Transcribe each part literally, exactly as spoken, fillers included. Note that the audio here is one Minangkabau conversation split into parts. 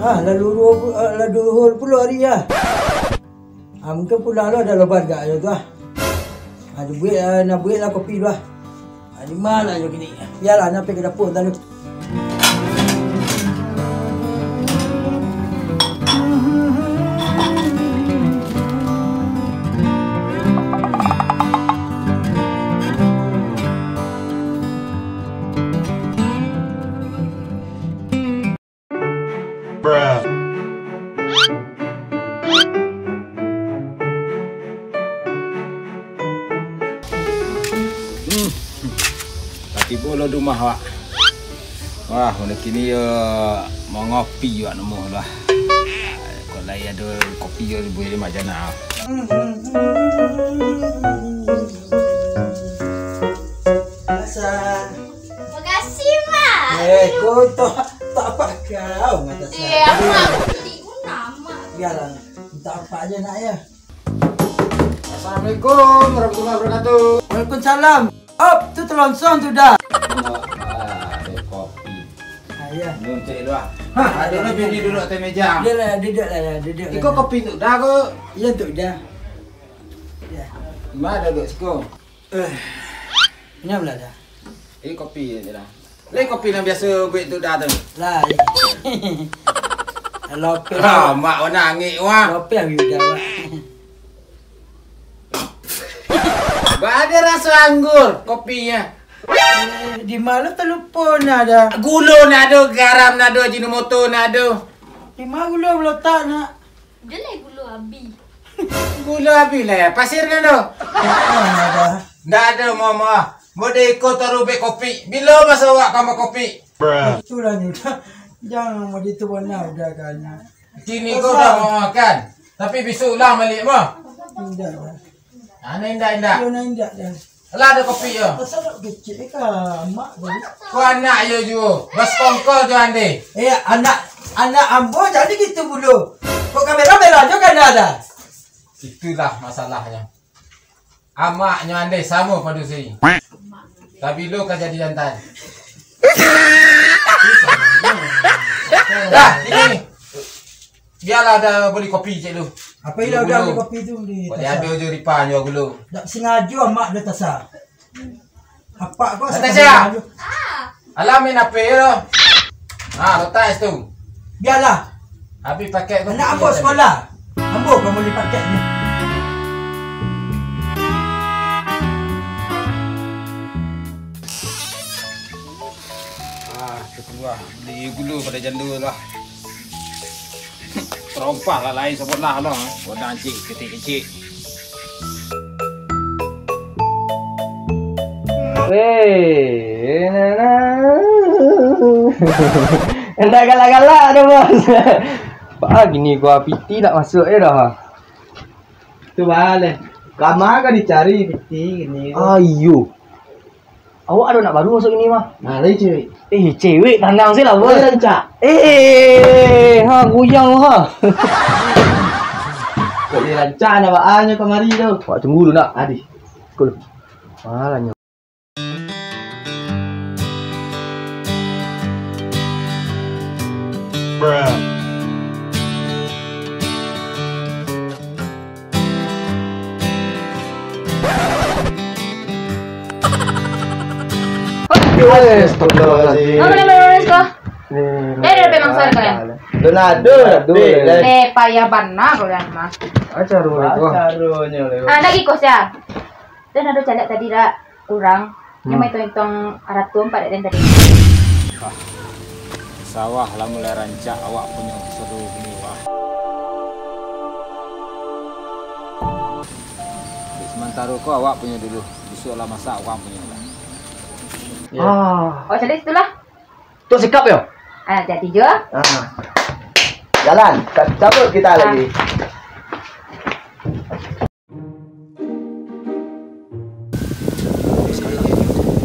Ah, lah luhur, eh, lah luhur pulo ari ah. Ah, mungkin pulang lo, ado loban gak yo tu ah. Ah, dibuek, ah, nak buek lah kopi tu ah. Ah, di ma lah yo kini? Bialah, nak pai ka dapua tadi. Bruh. Hmm. Lah tibo lo di rumah awak. Wah, udah kini yo mangopi awak namo lah. Kok lai ado kopi yo buek di majana. Makasih, Mak. Eh, kau tak, tak apa kau, Mak Tasya. Iya, Mak. Jadi guna, Mak. Biarlah, tak apa aja nak ya. Assalamualaikum warahmatullahi wabarakatuh. Waalaikumsalam. Op, tu telonsong tu dah. Ah, ada kopi. Ah, ya. Nuntik lu ah. Hah, ada lah bini duduk atas meja. Dia lah, duduk lah, ya, duduk lah. Iko kopi tu dah ko? Iya, tu dah. Ya. Mana duduk siko? Eh, nyam lah dah. Eh, kopi je lah. Lai kopi nan biaso buek tu dah tu. Lah, iya. Lope. Ah, mak warna angik wah. Lope abi udah, Mak. Ba ada raso anggur kopinyo. Eh, di ma talupo nak dah? Gulo nak ado, garam nak ado, Ajinomoto nak ado. Di ma gulo balotak nak? Udah lah gulo abih. Gulo abih lah ya, pasir kan tu? Ndak ado, mama. Mode iko taruh bek kopi. Bilo maso awak ka ambo kopi? Itulah nyo dah. Jangan mode tu bana udah kan. Kini ko udah mau makan. Tapi bisuak ulang balik mah. Indak lah. Ane indak, indak. Yo, nah, indak dah. Lah, ado kopi yo. Pasal nak kecek ka amak tu. Ko anak yo juo. Baskongkol jo ande. Eh, anak, anak ambo jadi gitu dulu. Kok kamera-mera jo kan ada? Itulah masalahnya. Amaknyo ande samo padusi. Tapi lo ka jadi jantan. Dah, ini. Bialah dah beli kopi cek lu. Apa ilah udah beli kopi tu di Tasya? Ado jo ripa nyo gulo. Dak sengajo amak dah Tasya. Apak ko Tasya. Alah main H P lo. Ha, letak situ. Bialah. Habis paket ko. Anak ambo sekolah. Ambo ka beli paket ni. Ah, ketua beli gulo pada jando lah. Terompah lah lain sabolah lah. Godang cik, ketik kecik. Weh, nana. Indak galak-galak tu, Bos. Baa gini gua piti nak masuk je dah. Tu baleh. Kama ka dicari piti gini. Ayo. Awak ado anak baru masuk ini mah. Nah, lai cewek. Eh, cewek tanang se lah, Bos. Lai rancak. Eh, ha, goyang ha. Kok lai rancak nak baa nyo kamari tu? Awak tunggu dulu nak. Adih. Cool. Malah nyo. Bruh. Astagfirullahaladzim. Apa nama lurus kah? Eh, dah, dah, dah, langsung kalian. Donado, Donado. Eh, payah bana kalian mah. Acara ni, wah. Acara ni, lewat. Ah, lagi kos ya. Dan ado calek tadi dak kurang. Nyo Hmm. mah hitung-hitung arato ampek dek den tadi. Wah, sawah lah mulai rancak awak punyo seru ni, wah. Dek sementaro ko awak punyo dulu, bisuak lah masak urang punyo lah. Ya. Ah. Oh, jadi situlah. Tu sikap yo. Ah, jadi jo. Ah. Jalan, ca-, cabut kita Ah. lagi.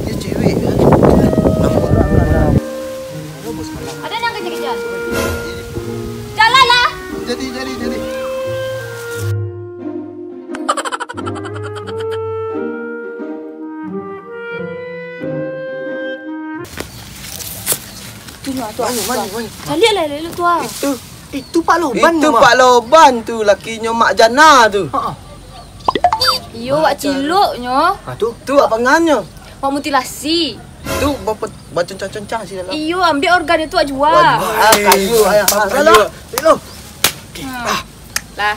Dia cewek kan? Nampak. Ada nang kejar-kejar. Jalanlah. Jadi, jadi, jadi. Tu lah, tu. Mana, mana, mana? Caliak lah, elok tu ah. Itu. Itu Pak Loban tu, Mak. Itu Pak Loban tu, lakinyo Mak Jana tu. Ha. Iyo, wak ciloknyo. Ha, tu. Tu wak pangannyo. Wak mutilasi. Tu bape-, baconcang-concang sih dalam. Iyo, ambiak organ itu wak jua. Wak jua. Ah, kayu, ayah. Ah, salah. Itu. Hmm. Ah. Lah.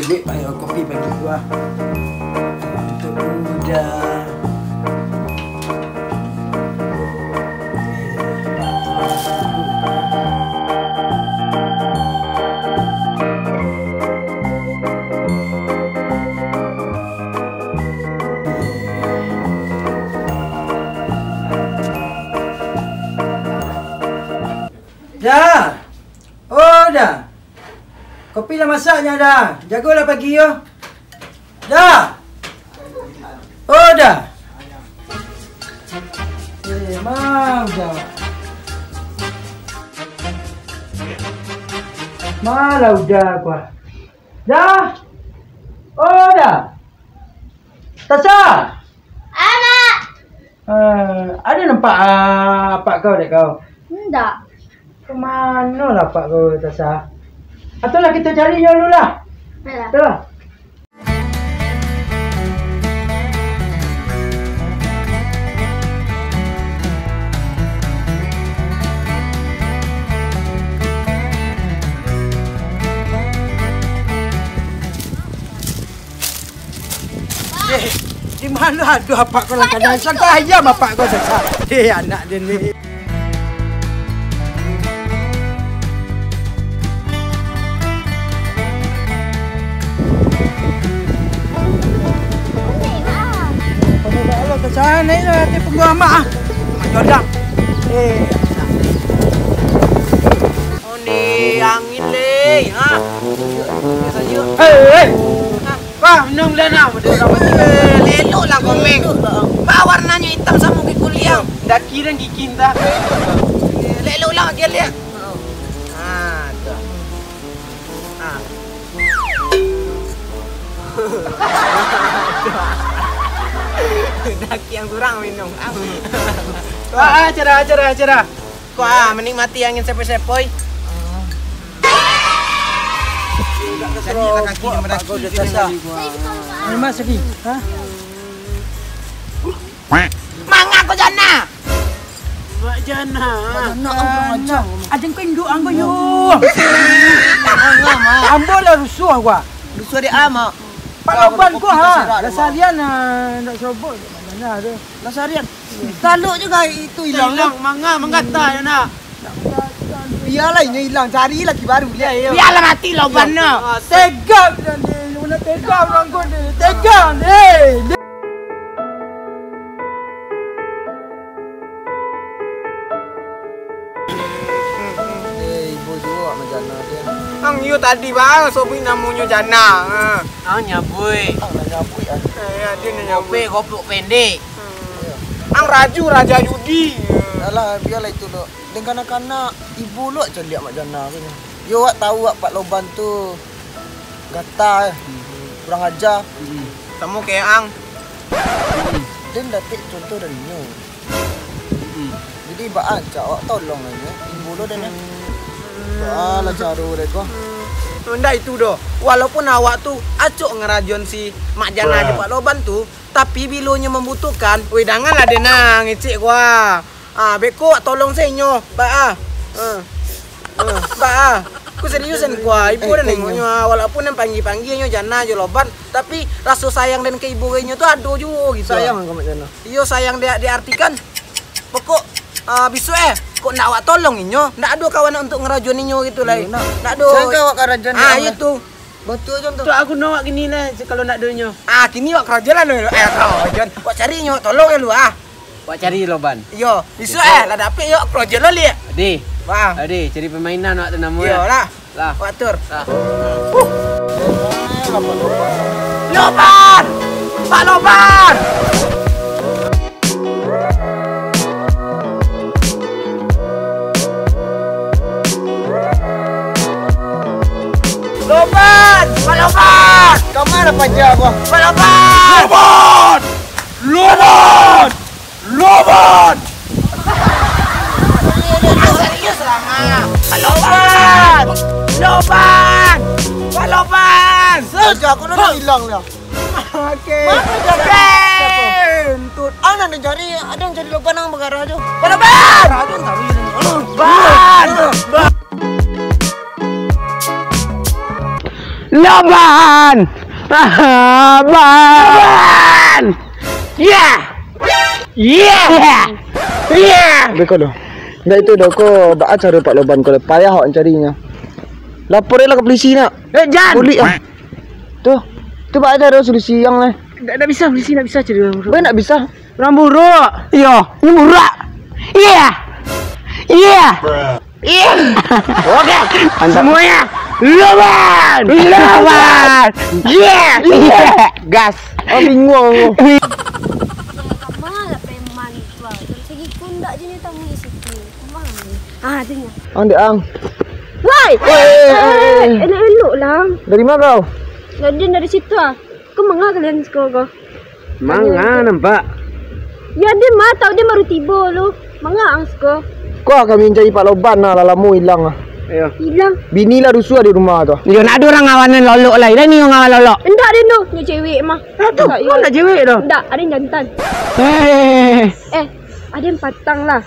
Dek, ayo kopi pagi tu ah. Untuk Uda. Da! Oh, Da! Kopi lah masak nyo, Da. Jagolah pagi yo. Da! Oh, Da! Eh, ma Uda? Ma lah Uda ko ah. Da! Oh, Da! Tasha! Amak! Eh, ado nampak, ah, apak kau dek kau? Indak. Ka mano lah apak kau, Tasha? Atau lah kito cari nyo dulu lah. Baiklah. Baiklah. Eh, di mano ado apak kau lah, kandang sangko ayam apak kau, Tasha. Eh, anak den ni. Kamu bawa lo ke sana, ini nanti punggu amak ah. Amak jodang. Eh, Oni angin le, ha? Hei, hei. Ha? Wah, minum dah nah, udah dapat. Eh, lelok lah komeng. Ba warnanyo itam samo ke kuliang. Daki dan gigi entah. Eh, lelok lah dia lihat. Ha, tu. Ha. Daki yang kurang minum. Wah, cerah, cerah, cerah. Kau ah, menikmati angin sepoi-sepoi. Jadi lah kaki dia mendaki. Ini mas lagi. Hah? Manga ko jana? Mak jana. Mak jana, kurang ajar. Ajang kau induk anggo yo. Ambo lah rusuh gua. Rusuh dek ama. Pak Loban ko ha. Lah sarian ah, ndak serobot. Mak jana tu. Lah sarian. Taluk juga itu hilang. Hilang, manga, manggata ya nak. Biarlah inyo hilang, cari lagi baru. Biarlah mati Loban no. Tega bidan deh, mana tega urang ko deh. Tega deh. Eh, ibo juo Mak Jana tu. Ang iyo tadi bang, sobi namonyo Jana. Ha. Ang nyabuik. Ang lah nyabuik ah. Eh, ya, dia nak nyabuik. Kopek, kopek pendek. Hmm. Ang raju, raja judi. Alah, biarlah itu dok. Deng kanak-kanak, ibo lo caliak Mak Jana tu. Yo, wak tahu wak Pak Loban tu gata, eh. Kurang aja. Samo kayak ang. Den dapek contoh dari nyo. Jadi, baa cak awak tolong lah nyo. Ibo lo den, eh. Baa lah caro dek ko. Ndak itu doh. Walaupun awak tu acok ngarajoan si Mak Jana jo Pak Loban tu, tapi bilo nyo mambutuhkan, weh, danganlah den nah ngecek ko ah. Ah, beko wak tolong se inyo, baa. Ah. Ah, baa. Ku seriusan ko ah, ibo den nengoknyo ah, walaupun den panggia-panggia nyo Jana jo Loban, tapi raso sayang den ka ibo ka inyo tu ado juo gitu. Sayang ka Mak Jana. Iyo, sayang di, diartikan, pokok, ah, bisuak eh, kok ndak awak tolong inyo, ndak ado kawan untuak ngarajoan inyo gitu lai. Ndak ado. Sayang ka awak karajoan. Ah, iyo tu. Batua contoh. Tu aku no wak kini lah, kalau ndak ado inyo. Ah, kini wak karajo lah lo. Eh, karajo. Wak cari inyo, tolong ya lu ah. Wak cari Loban. Iyo, bisuak eh, lah dapek yo, karajo lo liak. Adi. Wah. Adi, cari pemainan wak tu namo. Iyo lah. Lah. Wak atur. Lah. Loban! Pak Loban! Loban! Ka ma paja ko? Pak Loban! Loban! Loban! Loban! Serius lah, Mak. Pak Loban! Loban! Pak Loban! Paja ko lah ilang lah. Oke. Mana jadi? Kentut. Ang nan dicari, ado nan cari loban ang bagara jo. Loban! Loban! Loban! Loban! Ya! Ya! Ya! Beko doh. Ndak itu doh, ko baa caro Pak Loban ko, payah awak mancari nyo. Lapor lah ka polisi nak. Eh, jan! Bulik ah. Tu, tu baa caro solusi ang lai? Ndak, ndak bisa, polisi ndak bisa cari urang. Baa ndak bisa? Urang buruak. Iyo, ini buruak. Iya. Iya. Iya. Oke. Mantap. Semuanya loban. Loban. Iya. Iya. Gas. Oh, bingung aku. Kama lah preman tu ah. Dari segi kundak je ni tamu di situ. Kama ni? Ah, dia ni. Ang, dek ang. Woi! Woi, eh, eh, eh, eh. Elok-elok lah. Dari ma kau? Dari, dari situ ah. Kau manga kalian siko ko? Manga nampak? Ya, dia mah tau dia baru tibo lu. Manga ang siko? Ko kami mancari Pak Loban nah, lah lamo ilang ah. Iyo. Ilang? Bini lah rusuah di rumah tu. Iyo, nak ado urang ngawanan lolok lai. Dah ni ngawan lolok. Ndak ado tu, nyo cewek mah. Nah, tu, ndak, kau iyo. Ndak cewek tu? Ndak, ado yang jantan. Eh. Eh, ado yang patang lah.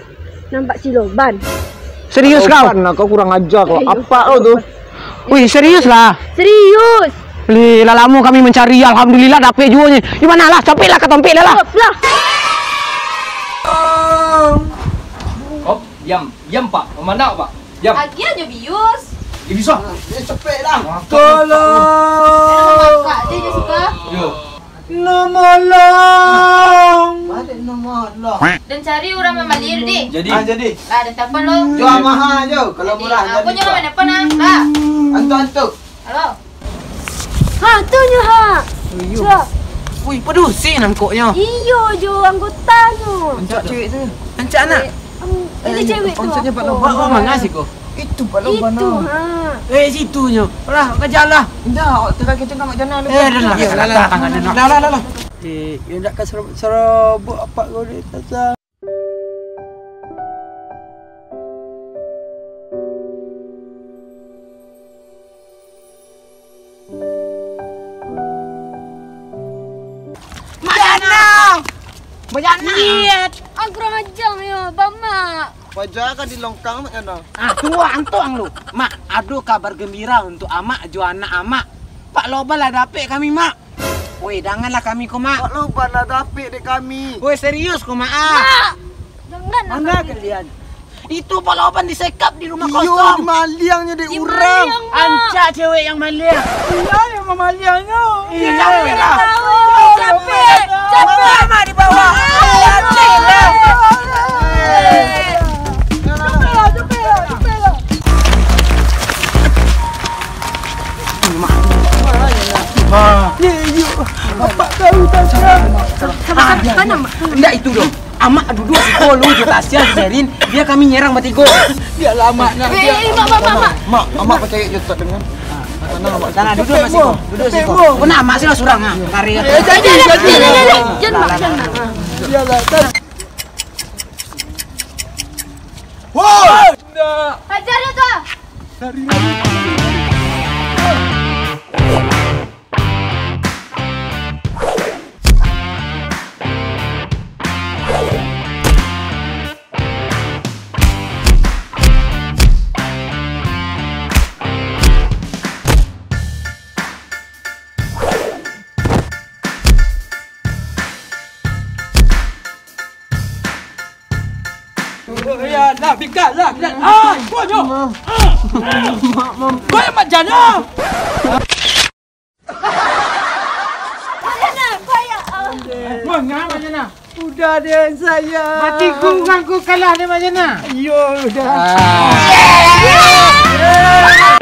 Nampak si Loban. Serius kau? Loban lah, kau kurang aja kau. Eh, apak kau tu. Wih, serius lah. Serius. Lih, lah lamo kami mancari, alhamdulillah dapek juo nyo. Di ma lah? Capek lah, katompek lah lah. Stop lah. Oh, diam, diam, Pak. Mamandang, Pak. Diam. Agiah jo bius. Dia bisa. Dia capek lah. Tolong. Dia nak mamakak je, dia suka. Yo. Nolong. Balik nolong. Dan cari urang mamalir, deh. Jadi. Ah, jadi. Lah, dan telepon lo. Jual mahal je, kalau murah. Jadi, ah, jadi apa je jual. Lah, mana pun, ah. Lah. Antuk, antuk. Halo. Ha, tu nyo, ha. Iyo. Sudah. Wih, padusi nangkoknyo. Iyo jo, anggotanyo. Rancak cewek tu. Rancak anak. Eh, Ini cewek tu. Maksudnya Pak Loban. Pak Loban manga siko? Itu Pak Loban. Itu, ha. Eh, situ nyo. Lah, kaja lah. Indak, awak tengah kita nak mak jana dulu. Eh, dah lah. Lah, lah, lah. Eh, yo ndak ka serobot-serobot apak kau di atas. Mak Jana! Mak Jana! Iya, ang kurang ajar yo, Bamak. Paja ka di longkang, Mak Jana. Ah, tunggu antong lu. Mak, ado kabar gembira untuk Amak jo anak Amak. Pak Loban lah dapek kami, Mak. Woi, janganlah kami ko, Mak. Pak Loban lah dapek dek kami. Woi, serius ko, Mak, ah. Mak! Jangan. Mana kalian? Itu Pak Loban disekap di rumah kosong. Iyo, dimaliangnyo dek urang. Dimaliang, Mak. Rancak cewek yang maliang. Iyo, yang mamaliangnyo. Iyo, capek lah. Capek, capek. Mama dibawa. Capek lah. Capek lah, capek lah, capek lah. Iyo, iyo. Apak tahu tak, Mak? Sabar, sabar, tanang, Mak. Indak itu doh. Amak duduak siko lu jo Tasya, Sherin, bia kami nyerang batigo. Bialah, Mak, nak. Eh, eh, Mak, Mak, Mak, Mak. Mak, Amak pacayai jo Ustaz dengan. Tanang, Mak. Tanang, duduak kat siko. Duduak siko. Kena Amak siko surang, ah. Kari. Eh, jadi, jadi, jadi, jadi. Jan, Mak, jan, Mak. Bialah, tan. Woi! Hajar dia tu. Ya, lah, bikat lah, bikat. Ah, kau nyo. Kau yang macam mana? Manga, Mak Jana? Udah deh, sayang. Mati kurang kau kalah deh, Mak Jana. Iyo, udah. Ah.